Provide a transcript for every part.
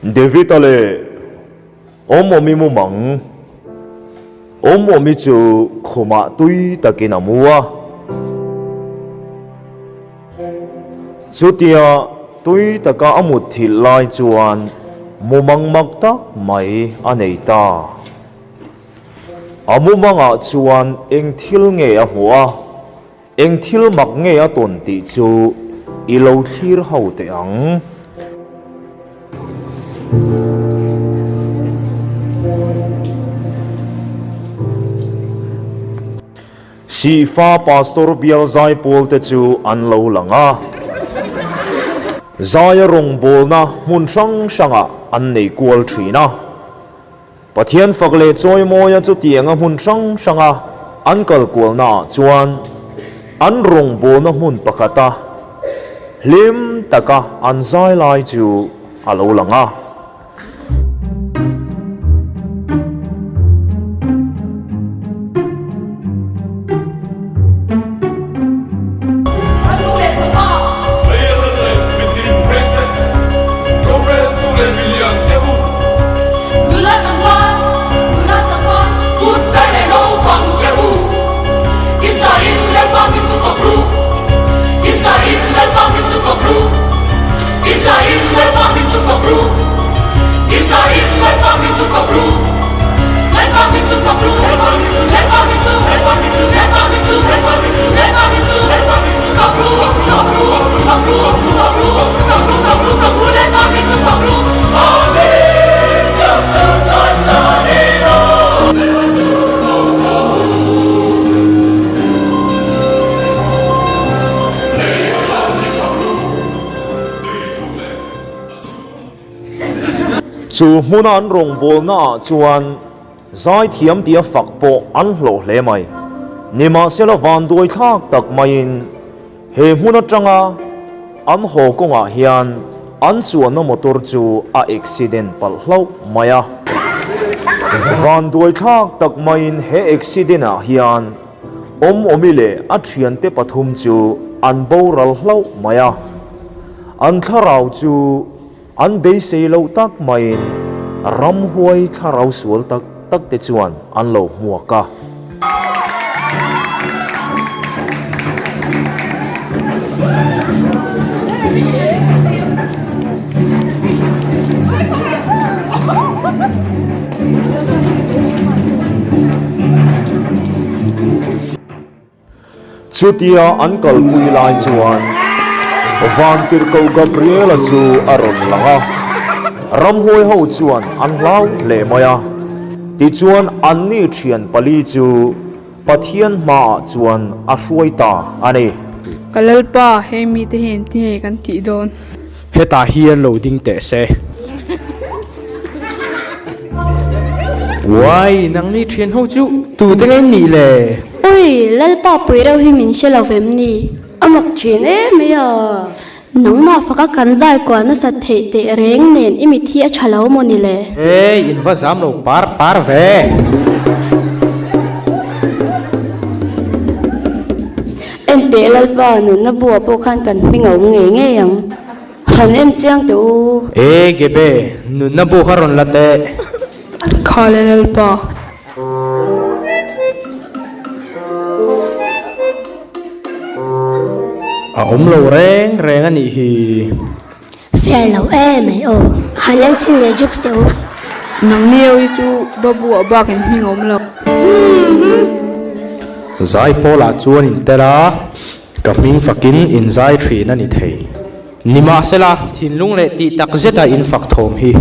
David-a leh Awmawmi mumang. Awmawmi chu khumah tui takin a mu a. Chutia tui taka a mut thilh lai chuan mumang mak tak mai a nei ta. A mumangah chuan eng thil nge a hmuh a, eng thil mak nge a tawn tih chu i lo thlir ho teh ang. Sihfa Pastor bial zaipawl te chu an lo lang a. Zaia rawngbawlna hmun hrang hrangah an nei kual thin a. Pathian fak leh chawimawia chutianga hmun hrang hranga an kal kualnaah chuan an rawngbawlna hmun pakhata hlim taka an zai lai chu a lo lang a. Chu hmuna an rawngbawlna ah chuan zaithiam tia fak pawh an hlawh hle mai. Nimahsela vanduai thlak tak maiin he hmun atanga an haw kawngah hian an chuanna motor chu a accident palh hlauh mai a. Vanduai thlak tak maiin he accident ah hian Awmawmi leh a thiante pathum chu an boral hlauh mai a. An thlarau chu an beisei loh tak maiin ramhuai thlarau sual tak tak te chuan an lo hmuak a. Chutia an kalpui lai chuan Vantirhkoh Gabriela chu a rawn lang a, ramhuai ho chuan an hlau hle mai a. Tichuan anni thian pali chu Pathian hmaah chuan a hruai ta a ni. Ka Lalpa, heng mite hi engtin nge kan tih dawn? Hetah hian lo ding teh se. Uai, nangni thian ho chu tute nge nih le? Ui, Lalpa pui reuh hi min hre lo vem ni? A mak thin em mai a. Nangmah faka kan zai kual nasat theih teh reng nen i mit hi a tha lo maw ni le? E, in va zam lo par par ve. Enteh Lalpa, nunna buah pawh khan kan hming a awm ngei ngei ang. Han en chiang teh u. E Gebe, nunna bu kha rawn la teh. Kha le Lalpa. A awm lo reng reng a nih hi. Fair lo em mai aw. Han en chhin leh juks teh u. Nangni ho hi chu babu ah bak in hming a awm lo. Zai pawlah chuan in tel a. Ka hming fakin in zai thin a ni thei. Nimahsela, thinlung leh tih tak zeta in fak thawm hi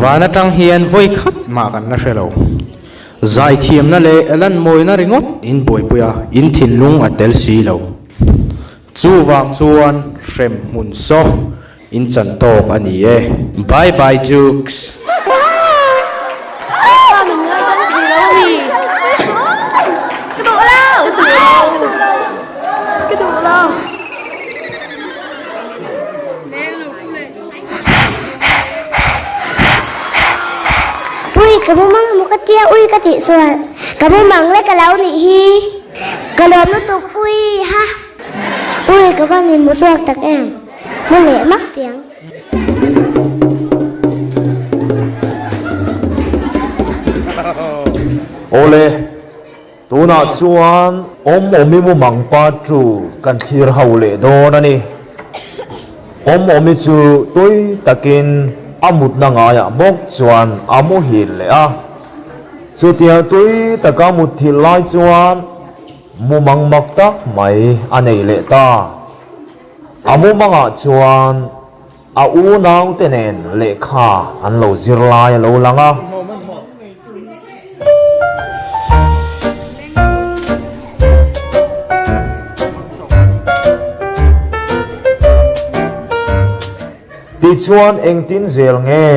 van atang hian vawi khat mah kan la hre lo. Zai thiamna leh lanmawina ringawt in buaipui a, in thinlung a tel si lo. Chuvang chuan hrem hmun saw in chan tawk a ni e. Bye bye Jukes. Ui ka mumang emaw ka tia ui ka tih chuan ka mumang lek a lo nih hi ka lawm lutuk ui ha ui ka va nin mu chhuak tak em mu leh mak tiang. Awle, tunah chuan awm awmi mumang pa chu kan thlir ho leh dawn a ni. Awm awmi chu tui takin a mutna ngaiah bawk chuan a muhil leh a. Chutia tui taka mutthilh lai chuan mumang mak tak mai a nei leh ta. A mumangah chuan a unaute nen lehkha an lo zir lai a lo lang a. Tichuan engtin zel nge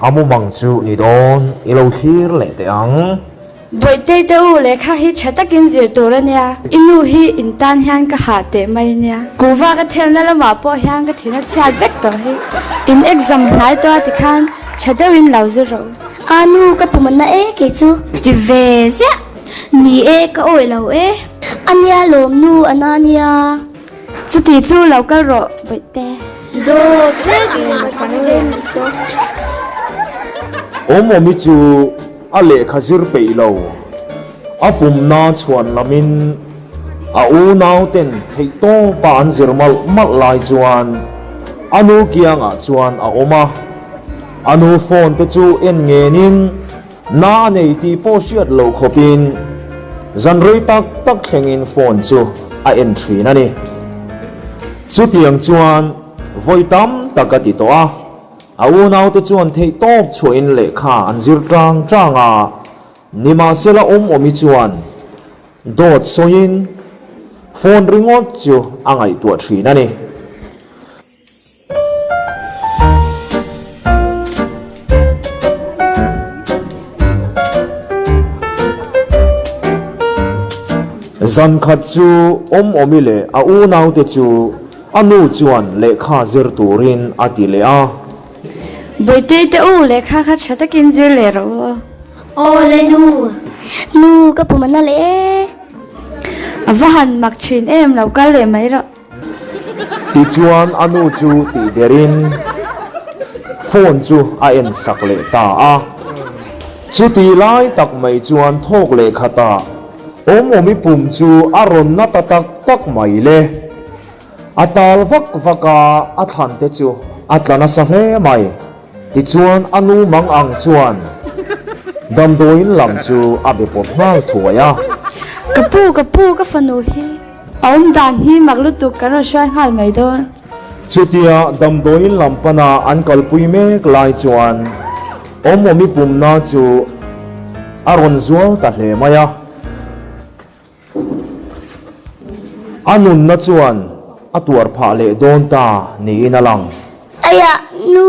a mumang chu ni dawn i lo thlir leh teh ang. Bawihtei te u lehkha hi tha takin zir tur a nia, i nu hi in tan hian ka hah teh mai nia. Kuhva ka thelna lamah pawh hian ka thin a chhiat vek tawh hi. In exam hnai tawh a tikhan tha deuhin lo zir rawh u. A nu ka pum a na e kei chu. Ti ve ziah. Ni e ka awih lo e. A nia lawm nu a na nia. Chuti chu lo kal rawh Bawihte. Dawt vek in ka chang leh nih saw. Awmawmi chu a lehkha zir peih lo. A pumna chhuan lamin a unauten theihtawpa an zir malh malh lai chuan a nu kiangah chuan a awm a. A nu phone te chu en ngenin Na a nei tih pawh hriat loh khawpin zan rei tak tak thlengin phone chu a en thin a ni. Chutiang chuan vawi tam tak a ti tawh a, a unaute chuan theihtawp chhuahin lehkha an zir tang tang a, nimahsela awm-awmi chuan dawt sawiin phone ringawt chu a ngaihtuah thin a ni. Zan khat chu Awmawmi leh a unaute chu a nu chuan lehkha zir turin a ti leh a. Bawihtei te u, lehkha kha tha takin zir leh rawh u aw. Aw le nu, nu ka pum a na leh e. A va han mak thin em, lo kal leh mai rawh. Tichuan a nu chu tih derin phone chu a en sak leh ta a. Chutih lai tak mai chuan thawk leh khatah Awmawmi pum chu a rawn na ta tak tak mai le. A tal vak vak a, a thlan te chu a tla nasa hle mai. Tichuan a nu mang ang chuan damdawiin lam chu a be pawp nghal thuai a. Ka pu, ka pu, ka fanu hi a awm dan hi mak lutuk kan rawn hruai nghal mai dawn. Chutia damdawiin lam pana an kalpui mek lai chuan Awmawmi pumna chu a rawn zual ta hle mai a. A nunna chuan a tuar phah leh dawn ta niin a lang. Aiah nu!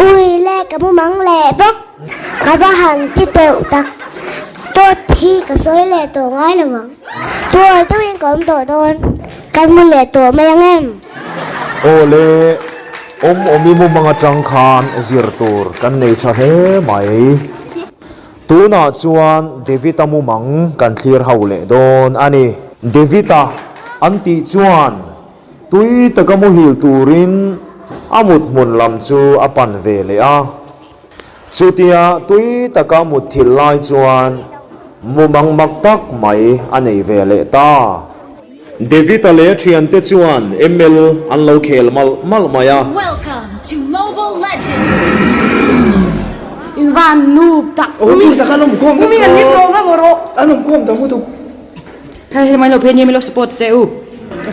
Ui le ka mu mang leh bawk. Ka va han ti teuh tak. Dawt hi ka sawi leh tawh ngai lo ang. Tuar deuhin ka awm tawh dawn. Kan mu leh tawh mai ang em? Aw le, awm awm i mumang atang khan zir tur kan nei tha hle mai. Tunah chuan David-a mumang kan thlir ho leh dawn a ni. David-a an tih chuan Tui taka muhil turin a mut hmun lam chu a pan ve leh a. Chutia tui taka mut thil lai chuan mumang mak tak mai a nei ve leh ta. David-a leh a thiante chuan ML an lo khel malh malh mai a. Welcome to Mobile Legends! In van nu tak. Umi an hip rawh nga maw rawh. Hei hei mai lo phei nia mi lo support che u.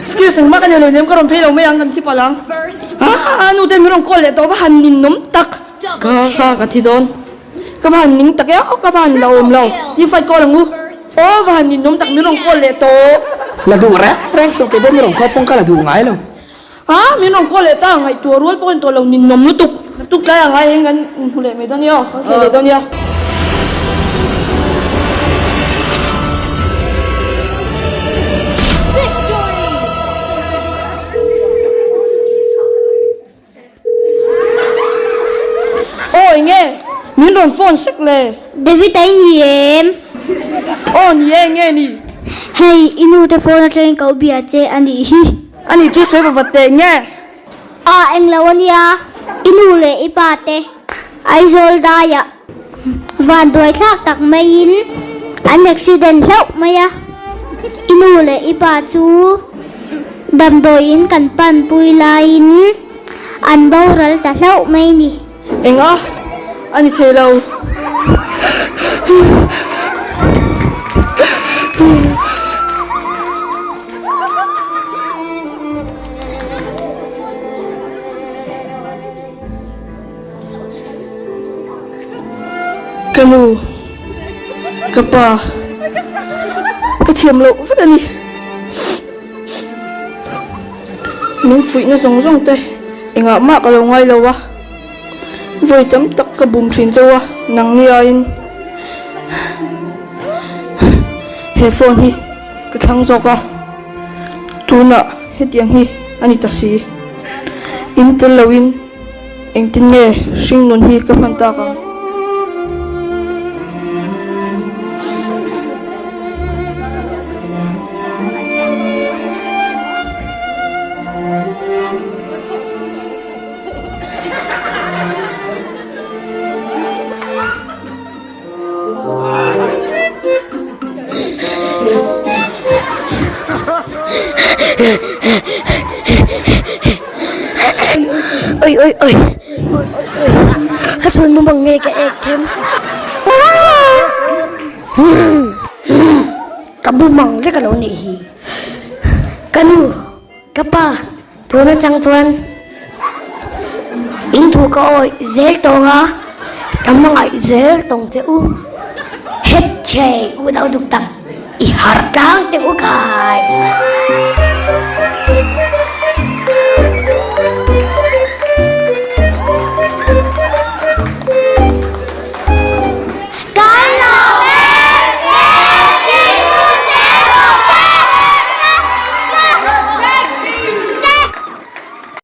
Skills engmah ka nei lo nem ka rawn phei lo mai ang kan thi palh ang. Aa nu ten min rawn call leh tawh va han nin nawm tak. Ka ka ka thi dawn. Ka va han ning tak e aw ka va han la awm lo. Ni fight call ang u. Aw va han nin nawm tak min rawn call leh tawh. La duh reng reng suh kei pawh min rawn call pawng ka la duh ngai lo. Aa min rawn call leh ta ngaihtuah rual pawh in tawh lo nin nawm lutuk. Tuk tlai ang ai hian kan inhmu leh mai dawn nia aw kan khel leh dawn nia. Aw enge min rawn phone sek le. David a i ni em? Aw ni e enge ni? Hei, i nu te phone atangin ka u bia che a nih hi. A nih chu sawi va vat teh nge? A englo a nia, i nu leh i pa te Aizawl daiah vanduai thlak tak maiin an accident hlauh mai a, i nu leh i pa chu damdawiin kan panpui laiin an boral ta hlauh mai ni. Eng a? A ni thei lo. Ka nu, ka pa, ka thiam loh vek a ni. Min fuihna zawng zawng te engah mah ka lo ngai lo a, vawi tam tak ka bum thin chauh a, nang ni aiin he phone hi ka thlang zawk a, tunah hetiang hi a ni ta si, in tel loin. Engtin nge hringnun hi ka hman tak ang? Oi oi oi Ka chhun mumang nge ka ek them Ka mumang vek alo nih hi Ka nu Ka pa, tun atang chuan in thu ka awih zel tawng a, ka hmangaih zel tawng che u. Het che u dau duk tak, i harh tlang teh u khai.